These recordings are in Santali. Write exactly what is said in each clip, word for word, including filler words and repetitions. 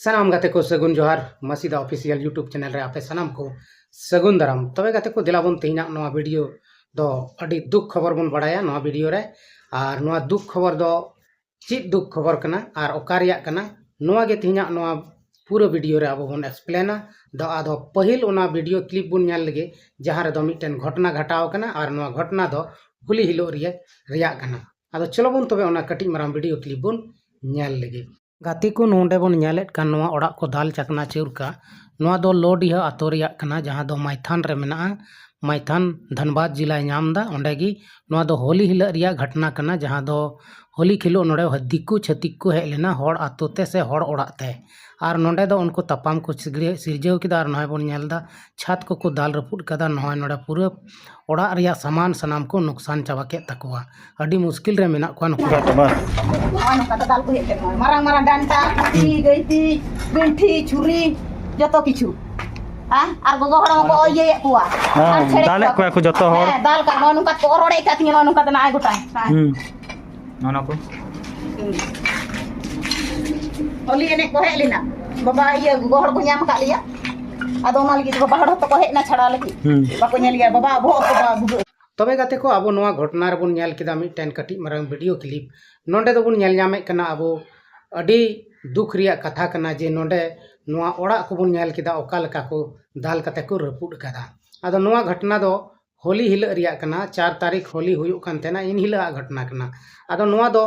ᱥᱟᱱᱟᱢ ᱜᱟᱛᱮ ᱠᱚ ᱥᱟᱹᱜᱩᱱ ᱡᱚᱦᱟᱨ, ᱢᱟᱥᱤᱫᱟ ᱚᱯᱷᱤᱥᱤᱭᱟᱞ YouTube ᱪᱮᱱᱮᱞ ᱨᱮ ᱟᱯᱮ ᱥᱟᱱᱟᱢ ᱠᱚ ᱥᱟᱹᱜᱩᱱ ᱫᱟᱨᱟᱢ᱾ ᱛᱚᱵᱮ ᱜᱟᱛᱮ ᱠᱚ, ᱫᱮᱞᱟ ᱵᱚᱱ ᱛᱮᱦᱮᱧᱟᱜ ᱱᱚᱣᱟ ᱵᱷᱤᱰᱤᱭᱳ ᱫᱚ ᱟᱹᱰᱤ ᱫᱩᱠ ᱠᱷᱚᱵᱚᱨ ᱵᱚᱱ ᱵᱟᱲᱟᱭᱟ ᱱᱚᱣᱟ ᱵᱷᱤᱰᱤᱭᱳ ᱨᱮ᱾ ᱟᱨ ᱱᱚᱣᱟ ᱫᱩᱠ ᱠᱷᱚᱵᱚᱨ ᱫᱚ ᱪᱮᱫ ᱫᱩᱠ ᱠᱷᱚᱵᱚᱨ ᱠᱟᱱᱟ ᱟᱨ ᱚᱠᱟ ᱨᱮᱭᱟᱜ ᱠᱟᱱᱟ, ᱱᱚᱣᱟ ᱜᱮ ᱛᱮᱦᱮᱧᱟᱜ ᱱᱚᱣᱟ ᱯᱩᱨᱟᱹ ᱵᱷᱤᱰᱤᱭᱳ ᱨᱮ ᱟᱵᱚ ᱵᱚᱱ ᱮᱠᱥᱯᱞᱮᱱᱟ᱾ ᱫᱚ ᱟᱫᱚ ᱯᱟᱹᱦᱤᱞ ᱚᱱᱟ ᱵᱷᱤᱰᱤᱭᱳ ᱠᱞᱤᱯ ᱵᱚᱱ ᱧᱮᱞ ᱞᱮᱜᱮ, ᱡᱟᱦᱟᱸ ᱨᱮᱫᱚ ᱢᱤᱫᱴᱮᱱ ᱜᱷᱚᱴᱚᱱᱟ ᱜᱷᱟᱴᱟᱣ ᱟᱠᱟᱱᱟ ᱟᱨ ᱱᱚᱣᱟ ᱜᱷᱚᱴᱚᱱᱟ ᱫᱚ ᱦᱳᱞᱤ ᱦᱤᱞᱳᱜ ᱨᱮᱭᱟᱜ, ᱨᱮᱭᱟᱜ ᱠᱟᱱᱟ᱾ ᱟᱫᱚ ᱪᱚᱞᱚ ᱵᱚᱱ ᱛᱚᱵᱮ ᱚᱱᱟ ᱠᱟᱹᱴᱤᱡ ᱢᱟᱨᱟᱝ ᱵᱷᱤᱰᱤᱭᱳ ᱠᱞᱤᱯ ᱵᱚᱱ ᱧᱮᱞ ᱞᱮᱜᱮ᱾ ᱜᱟᱛᱮ ᱠᱚ, ᱱᱚᱰᱮ ᱵᱚᱱ ᱧᱮᱞᱮᱫ ᱠᱟᱱ ᱱᱚᱣᱟ ᱚᱲᱟᱜ ᱠᱚ ᱫᱟᱞ ᱪᱟᱠᱱᱟ ᱪᱩᱨ ᱠᱟᱜ, ᱱᱚᱣᱟ ᱫᱚ ᱞᱳᱰᱤᱦᱟᱹ ᱟᱛᱳ ᱨᱮᱭᱟᱜ ᱠᱟᱱᱟ, ᱡᱟᱦᱟᱸ ᱫᱚ ᱢᱟᱭᱛᱷᱟᱱ ᱨᱮ ᱢᱮᱱᱟᱜᱼᱟ᱾ ᱢᱟᱭᱛᱷᱟᱱ ᱫᱷᱟᱱᱵᱟᱫᱽ ᱡᱤᱞᱟᱭ ᱧᱟᱢ ᱮᱫᱟ᱾ ᱚᱸᱰᱮ ᱜᱮ ᱱᱚᱣᱟ ᱫᱚ ᱦᱳᱞᱤ ᱦᱤᱞᱳᱜ ᱨᱮᱭᱟᱜ ᱜᱷᱚᱴᱚᱱᱟ ᱠᱟᱱᱟ, ᱡᱟᱦᱟᱸ ᱫᱚ ᱦᱳᱞᱤ ᱠᱷᱮᱞᱳᱜ ᱱᱚᱰᱮ ᱫᱤᱠᱩ ᱪᱷᱟᱹᱛᱤᱠ ᱠᱚ ᱦᱮᱡ ᱞᱮᱱᱟ ᱦᱚᱲ ᱟᱛᱳ ᱛᱮ ᱥᱮ ᱦᱚᱲ ᱚᱲᱟᱜ ᱛᱮ᱾ ᱟᱨ ᱱᱚᱰᱮ ᱫᱚ ᱩᱱᱠᱩ ᱛᱟᱯᱟᱢ ᱠᱚ ᱥᱤᱨᱡᱟᱹᱣ ᱠᱮᱫᱟ᱾ ᱟᱨ ᱱᱚᱜᱼᱚᱭ ᱵᱚᱱ ᱧᱮᱞ ᱮᱫᱟ, ᱪᱷᱟᱫᱽ ᱠᱚᱠᱚ ᱫᱟᱞ ᱨᱟᱹᱯᱩᱫ ᱠᱟᱫᱟ᱾ ᱱᱚᱜᱼᱚᱭ ᱱᱚᱰᱮ ᱯᱩᱨᱟᱹ ᱚᱲᱟᱜ ᱨᱮᱭᱟᱜ ᱥᱟᱢᱟᱱ ᱥᱟᱱᱟᱢ ᱠᱚ ᱱᱩᱠᱥᱟᱱ ᱪᱟᱵᱟ ᱠᱮᱫ ᱛᱟᱠᱚᱣᱟ᱾ ᱟᱹᱰᱤ ᱢᱩᱥᱠᱤᱞ ᱨᱮ ᱢᱮᱱᱟᱜ ᱠᱚᱣᱟ ᱱᱩᱠᱩ᱾ ᱱᱚᱜᱼᱚᱭ ᱱᱚᱝᱠᱟ ᱫᱟᱞ ᱠᱚ ᱦᱮᱡ ᱠᱟᱱᱟ᱾ ᱢᱟᱨᱟᱝ ᱢᱟᱨᱟᱝ ᱰᱟᱱᱴᱟ, ᱠᱩᱴᱤ, ᱜᱟᱹᱭᱛᱤ, ᱵᱤᱱᱴᱷᱤ, ᱪᱷᱩᱨᱤ, ᱡᱚᱛᱚ ᱠᱤᱪᱷᱩ᱾ ᱦᱮᱸ? ᱟᱨ ᱜᱚᱜᱚ ᱦᱚᱲ ᱦᱚᱸᱠᱚ ᱤᱭᱟᱹᱭᱮᱫ ᱠᱚᱣᱟ᱾ ᱦᱮᱸ, ᱟᱨ ᱪᱷᱮᱲᱮᱫ ᱫᱟᱞᱮᱫ ᱠᱚᱣᱟ ᱠᱚᱣᱟ ᱠᱚ ᱡᱚᱛᱚ ᱦᱚᱲ᱾ ᱦᱮᱸ, ᱫᱟᱞ ᱠᱟᱜ ᱱᱚᱜᱼᱚᱭ ᱱᱚᱝᱠᱟ ᱠᱚ ᱚᱨ ᱚᱲᱮᱡ ᱠᱟᱜ ᱛᱤᱧᱟ, ᱱᱚᱜᱼᱚᱭ ᱱᱚᱝᱠᱟ ᱛᱮ ᱱᱟᱜᱼᱟᱭ ᱜᱚᱴᱟᱭ᱾ ᱦᱮᱸ᱾ ᱦᱩᱸ᱾ ᱱᱚᱜᱼᱚ ᱱᱚᱣᱟ ᱠᱚ᱾ ᱦᱩᱸ᱾ ᱦᱳᱞᱤ ᱮᱱᱮᱡ ᱠᱚ ᱦᱮᱡ ᱞᱮᱱᱟ᱾ ᱵᱟᱵᱟ, ᱤᱭᱟᱹ, ᱜᱚᱜᱚ ᱦᱚᱲ ᱠᱚ ᱧᱟᱢ ᱟᱠᱟᱫ ᱞᱮᱭᱟ᱾ ᱟᱫᱚ ᱚᱱᱟ ᱞᱟᱹᱜᱤᱫ ᱵᱟᱵᱟ ᱦᱚᱲ ᱦᱚᱸᱛᱚ ᱠᱚ ᱦᱮᱡ ᱮᱱᱟ ᱪᱷᱟᱲᱟ ᱞᱟᱹᱜᱤᱫ᱾ ᱦᱩᱸ᱾ ᱵᱟᱠᱚ ᱧᱮᱞ ᱜᱮᱭᱟ, ᱵᱟᱵᱟ ᱵᱚᱦᱚᱜ ᱠᱚ ᱵᱟᱵᱟ ᱵᱷᱩᱜᱟᱹᱜ᱾ ᱛᱚᱵᱮ ᱜᱟᱛᱮ ᱠᱚ, ᱟᱵᱚ ᱱᱚᱣᱟ ᱜᱷᱚᱴᱚᱱᱟ ᱨᱮᱵᱚᱱ ᱧᱮᱞ ᱠᱮᱫᱟ ᱢᱤᱫᱴᱮᱱ ᱠᱟᱹᱴᱤᱡ ᱢᱟᱨᱟᱝ ᱵᱷᱤᱰᱤᱭᱳ ᱠᱞᱤᱯ᱾ ᱱᱚᱰᱮ ᱫᱚᱵᱚᱱ ᱧᱮᱞ ᱧᱟᱢᱮᱫ ᱠᱟᱱᱟ ᱟᱵᱚ ᱟᱹᱰᱤ ᱫᱩᱠ ᱨᱮᱭᱟᱜ ᱠᱟᱛᱷᱟ ᱠᱟᱱᱟ ᱡᱮ ᱱᱚᱰᱮ ᱱᱚᱣᱟ ᱚᱲᱟᱜ ᱠᱚᱵᱚᱱ ᱧᱮᱞ ᱠᱮᱫᱟ ᱚᱠᱟ ᱞᱮᱠᱟ ᱠᱚ ᱫᱟᱞ ᱠᱟᱛᱮ ᱠᱚ ᱨᱟᱹᱯᱩᱫ ᱟᱠᱟᱫᱟ᱾ ᱟᱫᱚ ᱱᱚᱣᱟ ᱜᱷᱚᱴᱚᱱᱟ ᱫᱚ ᱦᱳᱞᱤ ᱦᱤᱞᱳᱜ ᱨᱮᱭᱟᱜ ᱠᱟᱱᱟ, ᱪᱟᱨ ᱛᱟᱹᱨᱤᱠᱷ ᱦᱳᱞᱤ ᱦᱩᱭᱩᱜ ᱠᱟᱱ ᱛᱟᱦᱮᱱᱟ, ᱤᱱ ᱦᱤᱞᱳᱜ ᱟᱜ ᱜᱷᱚᱴᱚᱱᱟ ᱠᱟᱱᱟ᱾ ᱟᱫᱚ ᱱᱚᱣᱟ ᱫᱚ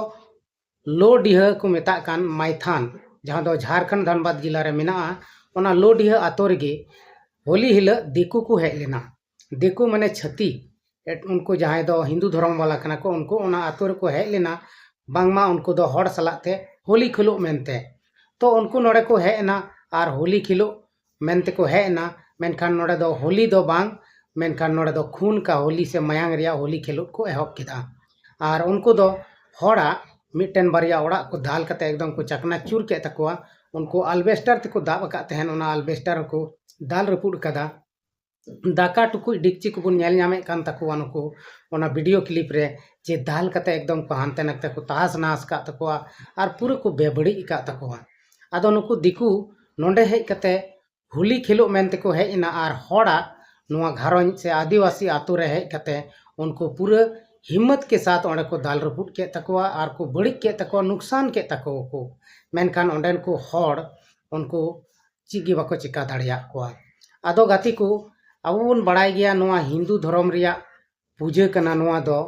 ᱞᱳᱰᱤᱦᱟᱹ ᱠᱚ ᱢᱮᱛᱟᱜ ᱠᱟᱱ ᱢᱟᱭᱛᱷᱟᱱ, ᱡᱟᱦᱟᱸ ᱫᱚ ᱡᱷᱟᱲᱠᱷᱚᱸᱰ ᱫᱷᱟᱱᱵᱟᱫᱽ ᱡᱮᱞᱟ ᱨᱮ ᱢᱮᱱᱟᱜᱼᱟ, ᱚᱱᱟ ᱞᱳᱰᱤᱦᱟᱹ ᱟᱛᱳ ᱨᱮᱜᱮ ᱦᱳᱞᱤ ᱦᱤᱞᱳᱜ ᱫᱤᱠᱩ ᱠᱚ ᱦᱮᱡ ᱞᱮᱱᱟ᱾ ᱫᱤᱠᱩ ᱢᱟᱱᱮ ᱪᱷᱟᱹᱛᱤᱠ, ᱮᱴ-, ᱩᱱᱠᱩ ᱡᱟᱦᱟᱸᱭ ᱫᱚ ᱦᱤᱱᱫᱩ ᱫᱷᱚᱨᱚᱢ ᱵᱟᱞᱟ ᱠᱟᱱᱟ ᱠᱚ, ᱩᱱᱠᱩ ᱚᱱᱟ ᱟᱛᱳ ᱨᱮᱠᱚ ᱦᱮᱡ ᱞᱮᱱᱟ, ᱵᱟᱝᱢᱟ ᱩᱱᱠᱩ ᱫᱚ ᱦᱚᱲ ᱥᱟᱞᱟᱜ ᱛᱮ ᱦᱳᱞᱤ ᱠᱷᱮᱞᱳᱜ ᱢᱮᱱᱛᱮ᱾ ᱛᱚ ᱩᱱᱠᱩ ᱱᱚᱰᱮ ᱠᱚ ᱦᱮᱡ ᱮᱱᱟ ᱟᱨ ᱦᱳᱞᱤ ᱠᱷᱮᱞᱳᱜ ᱢᱮᱱᱛᱮ ᱠᱚ ᱦᱮᱡ ᱮᱱᱟ, ᱢᱮᱱᱠᱷᱟᱱ ᱱᱚᱰᱮ ᱫᱚ ᱦᱳᱞᱤ ᱫᱚ ᱵᱟᱝ, ᱢᱮᱱᱠᱷᱟᱱ ᱱᱚᱰᱮ ᱫᱚ ᱠᱷᱩᱱ ᱠᱟ ᱦᱳᱞᱤ ᱥᱮ ᱢᱟᱭᱟᱝ ᱨᱮᱭᱟᱜ ᱦᱳᱞᱤ ᱠᱷᱮᱞᱳᱰ ᱠᱚ ᱮᱦᱚᱵ ᱠᱮᱫᱟ᱾ ᱟᱨ ᱩᱱᱠᱩ ᱫᱚ ᱦᱚᱲᱟᱜ ᱢᱤᱫᱴᱮᱱ ᱵᱟᱨᱭᱟ ᱚᱲᱟᱜ ᱠᱚ ᱫᱟᱞ ᱠᱟᱛᱮ ᱮᱠᱫᱚᱢ ᱠᱚ ᱪᱟᱠᱱᱟ ᱪᱩᱨ ᱠᱮᱫ ᱛᱟᱠᱚᱣᱟ᱾ ᱩᱱᱠᱩ ᱟᱞᱵᱮᱥᱴᱟᱨ ᱛᱮᱠᱚ ᱫᱟᱵ ᱟᱠᱟᱫ ᱛᱟᱦᱮᱱ, ᱚᱱᱟ ᱟᱞᱵᱮᱥᱴᱟᱨ ᱦᱚᱸᱠᱚ ᱫᱟᱞ ᱨᱟᱹᱯᱩᱫ ᱟᱠᱟᱫᱟ᱾ ᱫᱟᱠᱟ ᱴᱩᱠᱩᱡ ᱰᱮᱠᱪᱤ ᱠᱚᱵᱚᱱ ᱧᱮᱞ ᱧᱟᱢᱮᱫ ᱠᱟᱱ ᱛᱟᱠᱚᱣᱟ ᱱᱩᱠᱩ ᱚᱱᱟ ᱵᱷᱤᱰᱤᱭᱳ ᱠᱞᱤᱯ ᱨᱮ, ᱡᱮ ᱫᱟᱞ ᱠᱟᱛᱮ ᱮᱠᱫᱚᱢ ᱠᱚ ᱦᱟᱱᱛᱮ ᱱᱟᱛᱮ ᱠᱚ ᱛᱟᱦᱟᱥ ᱱᱟᱦᱟᱥ ᱟᱠᱟᱫ ᱛᱟᱠᱚᱣᱟ ᱟᱨ ᱯᱩᱨᱟᱹ ᱠᱚ ᱵᱮᱵᱟᱹᱲᱤᱡ ᱟᱠᱟᱫ ᱛᱟᱠᱚᱣᱟ᱾ ᱟᱫᱚ ᱱᱩᱠᱩ ᱫᱤᱠᱩ ᱱᱚᱰᱮ ᱦᱮᱡ ᱠᱟᱛᱮ ᱦᱳᱞᱤ ᱠᱷᱮᱞᱳᱜ ᱢᱮᱱ ᱛᱮᱠᱚ ᱦᱮᱡ ᱮᱱᱟ ᱟᱨ ᱦᱚᱲᱟᱜ ᱱᱚᱣᱟ ᱜᱷᱟᱨᱚᱸᱡᱽ ᱥᱮ ᱟᱹᱫᱤᱵᱟᱹᱥᱤ ᱟᱛᱳ ᱨᱮ ᱦᱮᱡ ᱠᱟᱛᱮ ᱩᱱᱠᱩ ᱯᱩᱨᱟᱹ ᱦᱤᱢᱢᱚᱛ ᱠᱮ ᱥᱟᱛᱷ ᱚᱸᱰᱮ ᱠᱚ ᱫᱟᱞ ᱨᱟᱹᱯᱩᱫ ᱠᱮᱫ ᱛᱟᱠᱚᱣᱟ ᱟᱨ ᱠᱚ ᱵᱟᱹᱲᱤᱡ ᱠᱮᱫ ᱛᱟᱠᱚᱣᱟ, ᱱᱩᱠᱥᱟᱱ ᱠᱮᱫ ᱛᱟᱠᱚᱣᱟ ᱠᱚ᱾ ᱢᱮᱱᱠᱷᱟᱱ ᱚᱸᱰᱮᱱ ᱠᱚ ᱦᱚᱲ ᱩᱱᱠᱩ ᱪᱮᱫ ᱜᱮ ᱵᱟᱠᱚ ᱪᱤᱠᱟ ᱫᱟᱲᱮᱭᱟᱜ ᱠᱚᱣᱟ᱾ ᱟᱫᱚ ᱜᱟᱛᱮ ᱠᱚ, ᱟᱵᱚ ᱵᱚᱱ ᱵᱟᱲᱟᱭ ᱜᱮᱭᱟ ᱱᱚᱣᱟ ᱦᱤᱱᱫᱩ ᱫᱷᱚᱨᱚᱢ ᱨᱮᱭᱟᱜ ᱯᱩᱡᱟᱹ ᱠᱟᱱᱟ ᱱᱚᱣᱟ ᱫᱚ,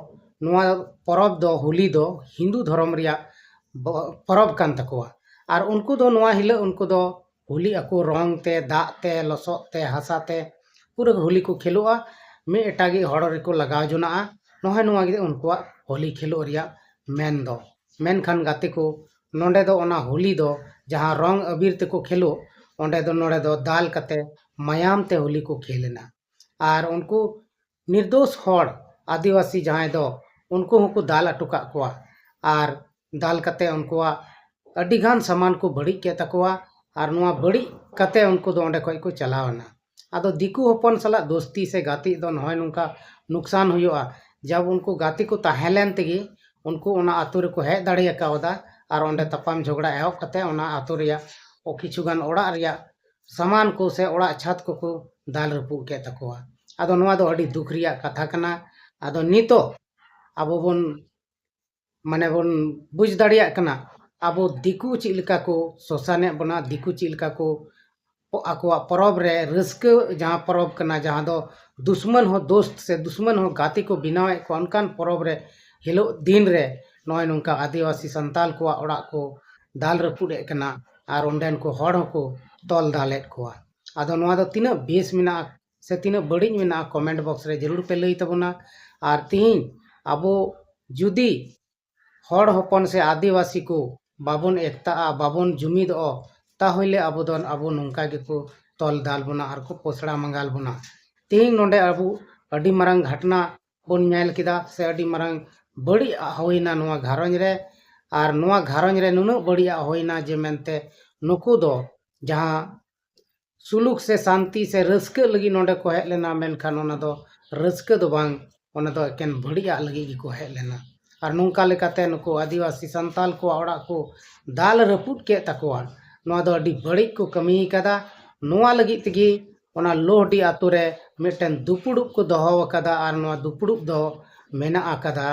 ᱱᱚᱣᱟ ᱯᱚᱨᱚᱵᱽ ᱫᱚ, ᱦᱳᱞᱤ ᱫᱚ ᱦᱤᱱᱫᱩ ᱫᱷᱚᱨᱚᱢ ᱨᱮᱭᱟᱜ ᱵᱚ-, ᱯᱚᱨᱚᱵᱽ ᱠᱟᱱ ᱛᱟᱠᱚᱣᱟ᱾ ᱟᱨ ᱩᱱᱠᱩ ᱫᱚ ᱱᱚᱣᱟ ᱦᱤᱞᱳᱜ ᱩᱱᱠᱩ ᱫᱚ ᱦᱳᱞᱤ ᱟᱠᱚ ᱨᱚᱝ ᱛᱮ, ᱫᱟᱜ ᱛᱮ, ᱞᱚᱥᱚᱫ ᱛᱮ, ᱦᱟᱥᱟ ᱛᱮ ᱯᱩᱨᱟᱹ ᱦᱳᱞᱤ ᱠᱚ ᱠᱷᱮᱞᱳᱜᱼᱟ᱾ ᱢᱤᱫ ᱮᱴᱟᱜᱤᱡ ᱦᱚᱲ ᱨᱮᱠᱚ ᱞᱟᱜᱟᱣ ᱡᱚᱱᱟᱜᱼᱟ᱾ ᱱᱚᱜᱼᱚᱭ ᱱᱚᱣᱟ ᱜᱮ ᱩᱱᱠᱩᱣᱟᱜ ᱦᱳᱞᱤ ᱠᱷᱮᱞᱳᱜ ᱨᱮᱭᱟᱜ ᱢᱮᱱ ᱫᱚ᱾ ᱢᱮᱱᱠᱷᱟᱱ ᱜᱟᱛᱮ ᱠᱚ, ᱱᱚᱰᱮ ᱫᱚ ᱚᱱᱟ ᱦᱳᱞᱤ ᱫᱚ ᱡᱟᱦᱟᱸ ᱨᱚᱝ ᱟᱵᱤᱨ ᱛᱮᱠᱚ ᱠᱷᱮᱞᱳᱜ, ᱚᱸᱰᱮ ᱫᱚ, ᱱᱚᱰᱮ ᱫᱚ ᱫᱟᱞ ᱠᱟᱛᱮ ᱢᱟᱭᱟᱢ ᱛᱮ ᱦᱳᱞᱤ ᱠᱚ ᱠᱷᱮᱞ ᱮᱱᱟ᱾ ᱟᱨ ᱩᱱᱠᱩ ᱱᱤᱨᱫᱳᱥ ᱦᱚᱲ ᱟᱹᱫᱤᱵᱟᱹᱥᱤ ᱡᱟᱦᱟᱸᱭ ᱫᱚ, ᱩᱱᱠᱩ ᱦᱚᱸᱠᱚ ᱫᱟᱞ ᱦᱚᱴᱚ ᱠᱟᱜ ᱠᱚᱣᱟ᱾ ᱟᱨ ᱫᱟᱞ ᱠᱟᱛᱮ ᱩᱱᱠᱩᱣᱟᱜ ᱟᱹᱰᱤᱜᱟᱱ ᱥᱟᱢᱟᱱ ᱠᱚ ᱵᱟᱹᱲᱤᱡ ᱠᱮᱫ ᱛᱟᱠᱚᱣᱟ᱾ ᱟᱨ ᱱᱚᱣᱟ ᱵᱟᱹᱲᱤᱡ ᱠᱟᱛᱮ ᱩᱱᱠᱩ ᱫᱚ ᱚᱸᱰᱮ ᱠᱷᱚᱡ ᱠᱚ ᱪᱟᱞᱟᱣ ᱮᱱᱟ᱾ ᱟᱫᱚ ᱫᱤᱠᱩ ᱦᱚᱯᱚᱱ ᱥᱟᱞᱟᱜ ᱫᱳᱥᱛᱤ ᱥᱮ ᱜᱟᱛᱮᱜ ᱫᱚ ᱱᱚᱜᱼᱚᱭ ᱱᱚᱝᱠᱟ ᱱᱩᱠᱥᱟᱱ ᱦᱩᱭᱩᱜᱼᱟ᱾ ᱡᱟᱵ ᱩᱱᱠᱩ ᱜᱟᱛᱮ ᱠᱚ ᱛᱟᱦᱮᱸ ᱞᱮᱱ ᱛᱮᱜᱮ ᱩᱱᱠᱩ ᱚᱱᱟ ᱟᱛᱳ ᱨᱮᱠᱚ ᱦᱮᱡ ᱫᱟᱲᱮ ᱟᱠᱟᱣᱫᱟ᱾ ᱟᱨ ᱚᱸᱰᱮ ᱛᱟᱯᱟᱢ ᱡᱷᱚᱜᱽᱲᱟ ᱮᱦᱚᱵ ᱠᱟᱛᱮ ᱚᱱᱟ ᱟᱛᱳ ᱨᱮᱭᱟᱜ ᱠᱤᱪᱷᱩ ᱜᱟᱱ ᱚᱲᱟᱜ ᱨᱮᱭᱟᱜ ᱥᱟᱢᱟᱱ ᱠᱚ ᱥᱮ ᱚᱲᱟᱜ ᱪᱷᱟᱫᱽ ᱠᱚᱠᱚ ᱫᱟᱞ ᱨᱟᱹᱯᱩᱫ ᱠᱮᱫ ᱛᱟᱠᱚᱣᱟ᱾ ᱟᱫᱚ ᱱᱚᱣᱟ ᱫᱚ ᱟᱹᱰᱤ ᱫᱩᱠ ᱨᱮᱭᱟᱜ ᱠᱟᱛᱷᱟ ᱠᱟᱱᱟ᱾ ᱟᱫᱚ ᱱᱤᱛᱚᱜ ᱟᱵᱚ ᱵᱚᱱ, ᱢᱟᱱᱮ, ᱵᱚᱱ ᱵᱩᱡᱽ ᱫᱟᱲᱮᱭᱟᱜ ᱠᱟᱱᱟ ᱟᱵᱚ ᱫᱤᱠᱩ ᱪᱮᱫ ᱞᱮᱠᱟ ᱠᱚ ᱥᱚᱥᱟᱱᱮᱫ ᱵᱚᱱᱟ, ᱫᱤᱠᱩ ᱪᱮᱫ ᱞᱮᱠᱟ ᱠᱚ ᱟᱠᱚᱣᱟᱜ ᱯᱚᱨᱚᱵᱽ ᱨᱮ ᱨᱟᱹᱥᱠᱟᱹ, ᱡᱟᱦᱟᱸ ᱯᱚᱨᱚᱵᱽ ᱠᱟᱱᱟ, ᱡᱟᱦᱟᱸ ᱫᱚ ᱫᱩᱥᱢᱟᱱ ᱦᱚᱸ ᱫᱳᱥᱛ ᱥᱮ ᱫᱩᱥᱢᱟᱱ ᱦᱚᱸ ᱜᱟᱛᱮ ᱠᱚ ᱵᱮᱱᱟᱣᱮᱫ ᱠᱚᱣᱟ, ᱚᱱᱠᱟᱱ ᱯᱚᱨᱚᱵᱽ ᱨᱮ ᱦᱤᱞᱳᱜ ᱫᱤᱱ ᱨᱮ ᱱᱚᱜᱼᱚᱭ ᱱᱚᱝᱠᱟ ᱟᱹᱫᱤᱵᱟᱹᱥᱤ ᱥᱟᱱᱛᱟᱞ ᱠᱚᱣᱟᱜ ᱚᱲᱟᱜ ᱠᱚ ᱫᱟᱞ ᱨᱟᱹᱯᱩᱫ ᱮᱫ ᱠᱟᱱᱟ ᱟᱨ ᱚᱸᱰᱮᱱ ᱠᱚ ᱦᱚᱲ ᱦᱚᱸᱠᱚ ᱛᱚᱞ ᱫᱟᱞᱮᱫ ᱠᱚᱣᱟ᱾ ᱟᱫᱚ ᱱᱚᱣᱟ ᱫᱚ ᱛᱤᱱᱟᱹᱜ ᱵᱮᱥ ᱢᱮᱱᱟᱜᱼᱟ ᱥᱮ ᱛᱤᱱᱟᱹᱜ ᱵᱟᱹᱲᱤᱡ ᱢᱮᱱᱟᱜᱼᱟ, comment box ᱨᱮ ᱡᱟᱹᱨᱩᱲ ᱯᱮ ᱞᱟᱹᱭ ᱛᱟᱵᱚᱱᱟ᱾ ᱟᱨ ᱛᱤᱦᱤᱧ ᱟᱵᱚ ᱡᱩᱫᱤ ᱦᱚᱲ ᱦᱚᱯᱚᱱ ᱥᱮ ᱟᱹᱫᱤᱵᱟᱹᱥᱤ ᱠᱚ ᱵᱟᱵᱚᱱ ᱮᱠᱛᱟᱜᱼᱟ, ᱵᱟᱵᱚᱱ ᱡᱩᱢᱤᱫᱚᱜᱼᱟ, ᱛᱟᱦᱚᱞᱮ ᱟᱵᱚ ᱫᱚ, ᱟᱵᱚ ᱱᱚᱝᱠᱟ ᱜᱮᱠᱚ ᱛᱚᱞ ᱫᱟᱞ ᱵᱚᱱᱟ ᱟᱨ ᱠᱚ ᱯᱚᱥᱲᱟ ᱢᱟᱸᱜᱟᱞ ᱵᱚᱱᱟ᱾ ᱛᱮᱦᱮᱧ ᱱᱚᱰᱮ ᱟᱵᱚ ᱟᱹᱰᱤ ᱢᱟᱨᱟᱝ ᱜᱷᱟᱴᱱᱟ ᱵᱚᱱ ᱧᱮᱞ ᱠᱮᱫᱟ ᱥᱮ ᱟᱹᱰᱤ ᱢᱟᱨᱟᱝ ᱵᱟᱹᱲᱤᱡ ᱟᱜ ᱦᱩᱭᱱᱟ ᱱᱚᱣᱟ ᱜᱷᱟᱨᱚᱸᱡᱽ ᱨᱮ᱾ ᱟᱨ ᱱᱚᱣᱟ ᱜᱷᱟᱨᱚᱸᱡᱽ ᱨᱮ ᱱᱩᱱᱟᱹᱜ ᱵᱟᱹᱲᱤᱡ ᱟᱜ ᱦᱩᱭᱱᱟ ᱡᱮ ᱢᱮᱱᱛᱮ ᱱᱩᱠᱩ ᱫᱚ ᱡᱟᱦᱟᱸ ᱥᱩᱞᱩᱠ ᱥᱮ ᱥᱟᱱᱛᱤ ᱥᱮ ᱨᱟᱹᱥᱠᱟᱹᱜ ᱞᱟᱹᱜᱤᱫ ᱱᱚᱰᱮ ᱠᱚ ᱦᱮᱡ ᱞᱮᱱᱟ, ᱢᱮᱱᱠᱷᱟᱱ ᱚᱱᱟ ᱫᱚ ᱨᱟᱹᱥᱠᱟᱹ ᱫᱚ ᱵᱟᱝ, ᱚᱱᱟ ᱫᱚ ᱮᱠᱮᱱ ᱵᱟᱹᱲᱤᱡ ᱟᱜ ᱞᱟᱹᱜᱤᱫ ᱜᱮᱠᱚ ᱦᱮᱡ ᱞᱮᱱᱟ᱾ ᱟᱨ ᱱᱚᱝᱠᱟ ᱞᱮᱠᱟᱛᱮ ᱱᱩᱠᱩ ᱟᱹᱫᱤᱵᱟᱹᱥᱤ ᱥᱟᱱᱛᱟᱞ ᱠᱚᱣᱟᱜ ᱚᱲᱟᱜ ᱠᱚ ᱫᱟᱞ ᱨᱟᱹᱯᱩᱫ ᱠᱮᱫ ᱛᱟᱠᱚᱣᱟ᱾ ᱱᱚᱣᱟ ᱫᱚ ᱟᱹᱰᱤ ᱵᱟᱹᱲᱤᱡ ᱠᱚ ᱠᱟᱹᱢᱤ ᱟᱠᱟᱫᱟ᱾ ᱱᱚᱣᱟ ᱞᱟᱹᱜᱤᱫ ᱛᱮᱜᱮ ᱚᱱᱟ ᱞᱳᱦᱰᱤ ᱟᱛᱳ ᱨᱮ ᱢᱤᱫᱴᱮᱱ ᱫᱩᱯᱲᱩᱵ ᱠᱚ ᱫᱚᱦᱚ ᱟᱠᱟᱫᱟ, ᱟᱨ ᱱᱚᱣᱟ ᱫᱩᱯᱲᱩᱵ ᱫᱚ ᱢᱮᱱᱟᱜ ᱟᱠᱟᱫᱟ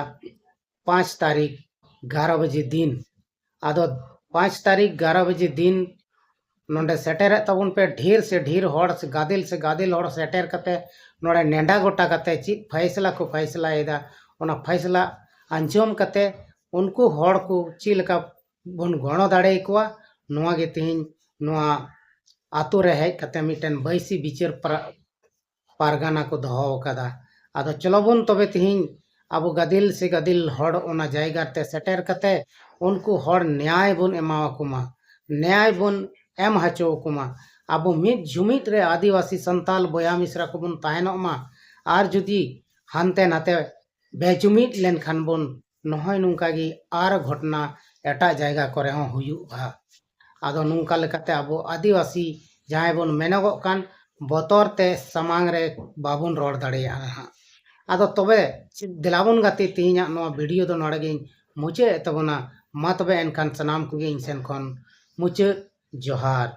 ᱯᱟᱸᱪ ᱛᱟᱹᱨᱤᱠᱷ ᱜᱟᱨᱚ ᱵᱟᱡᱮ ᱫᱤᱱ᱾ ᱟᱫᱚ ᱯᱟᱸᱪ ᱛᱟᱹᱨᱤᱠᱷ ᱜᱟᱨᱚ ᱵᱟᱡᱮ ᱫᱤᱱ ᱱᱚᱰᱮ ᱥᱮᱴᱮᱨᱮᱫ ᱛᱟᱵᱚᱱ ᱯᱮ, ᱰᱷᱮᱨ ᱥᱮ ᱰᱷᱮᱨ ᱦᱚᱲ ᱥᱮ ᱜᱟᱫᱮᱞ ᱥᱮ ᱜᱟᱫᱮᱞ ᱦᱚᱲ ᱥᱮᱴᱮᱨ ᱠᱟᱛᱮ ᱱᱚᱰᱮ ᱱᱮᱰᱟ ᱜᱚᱴᱟ ᱠᱟᱛᱮ ᱪᱮᱫ ᱯᱷᱟᱭᱥᱞᱟ ᱠᱚ ᱯᱷᱟᱭᱥᱞᱟᱭᱮᱫᱟ, ᱚᱱᱟ ᱯᱷᱟᱭᱥᱞᱟ ᱟᱸᱡᱚᱢ ᱠᱟᱛᱮ ᱩᱱᱠᱩ ᱦᱚᱲ ᱠᱚ ᱪᱮᱫ ᱞᱮᱠᱟ ᱵᱚᱱ ᱜᱚᱲᱚ ᱫᱟᱲᱮ ᱟᱠᱚᱣᱟ, ᱱᱚᱣᱟ ᱜᱮ ᱛᱮᱦᱮᱧ ᱱᱚᱣᱟ ᱟᱛᱳ ᱨᱮ ᱦᱮᱡ ᱠᱟᱛᱮ ᱢᱤᱫᱴᱮᱱ ᱵᱟᱹᱭᱥᱤ ᱵᱤᱪᱟᱹᱨ ᱯᱟᱨ-, ᱯᱟᱨᱜᱟᱱᱟ ᱠᱚ ᱫᱚᱦᱚ ᱟᱠᱟᱫᱟ᱾ ᱟᱫᱚ ᱪᱚᱞᱚ ᱵᱚᱱ ᱛᱚᱵᱮ ᱛᱮᱦᱮᱧ ᱟᱵᱚ ᱜᱟᱫᱮᱞ ᱥᱮ ᱜᱟᱫᱮᱞ ᱦᱚᱲ ᱚᱱᱟ ᱡᱟᱭᱜᱟ ᱛᱮ ᱥᱮᱴᱮᱨ ᱠᱟᱛᱮ ᱩᱱᱠᱩ ᱦᱚᱲ ᱱᱮᱭᱟᱭ ᱵᱚᱱ ᱮᱢᱟ ᱟᱠᱚ ᱢᱟ, ᱱᱮᱭᱟᱭ ᱵᱚᱱ ᱮᱢ ᱦᱚᱪᱚ ᱟᱠᱚ ᱢᱟ᱾ ᱟᱵᱚ ᱢᱤᱫ ᱡᱩᱢᱤᱫ ᱨᱮ ᱟᱹᱫᱤᱵᱟᱹᱥᱤ ᱥᱟᱱᱛᱟᱞ ᱵᱚᱭᱦᱟ ᱢᱤᱥᱨᱟ ᱠᱚᱵᱚᱱ ᱛᱟᱦᱮᱱᱚᱜ ᱢᱟ᱾ ᱟᱨ ᱡᱩᱫᱤ ᱦᱟᱱᱛᱮ ᱱᱟᱛᱮ ᱵᱮᱡᱩᱢᱤᱫ ᱞᱮᱱᱠᱷᱟᱱ ᱵᱚᱱ, ᱱᱚᱜᱼᱚᱭ ᱱᱚᱝᱠᱟ ᱜᱮ ᱟᱨ ᱜᱷᱚᱴᱱᱟ ᱮᱴᱟᱜ ᱡᱟᱭᱜᱟ ᱠᱚᱨᱮ ᱦᱚᱸ ᱦᱩᱭᱩᱜᱼᱟ᱾ ᱟᱫᱚ ᱱᱚᱝᱠᱟ ᱞᱮᱠᱟᱛᱮ ᱟᱵᱚ ᱟᱹᱫᱤᱵᱟᱹᱥᱤ ᱡᱟᱦᱟᱸᱭ ᱵᱚᱱ ᱢᱮᱱᱚᱜᱚᱜ ᱠᱟᱱ, ᱵᱚᱛᱚᱨ ᱛᱮ ᱥᱟᱢᱟᱝ ᱨᱮ ᱵᱟᱵᱚᱱ ᱨᱚᱲ ᱫᱟᱲᱮᱭᱟᱜᱼᱟ ᱦᱟᱸᱜ᱾ ᱟᱫᱚ ᱛᱚᱵᱮ ᱫᱮᱞᱟ ᱵᱚᱱ ᱜᱟᱛᱮ, ᱛᱮᱦᱮᱧᱟᱜ ᱱᱚᱣᱟ ᱵᱷᱤᱰᱤᱭᱳ ᱫᱚ ᱱᱚᱰᱮ ᱜᱤᱧ ᱢᱩᱪᱟᱹᱫ ᱮᱫ ᱛᱟᱵᱚᱱᱟ᱾ ᱢᱟ ᱛᱚᱵᱮ ᱮᱱᱠᱷᱟᱱ ᱥᱟᱱᱟᱢ ᱠᱚᱜᱮ ᱤᱧ ᱥᱮᱱ ᱠᱷᱚᱱ ᱢᱩᱪᱟᱹᱫ ᱡᱚᱦᱟᱨ᱾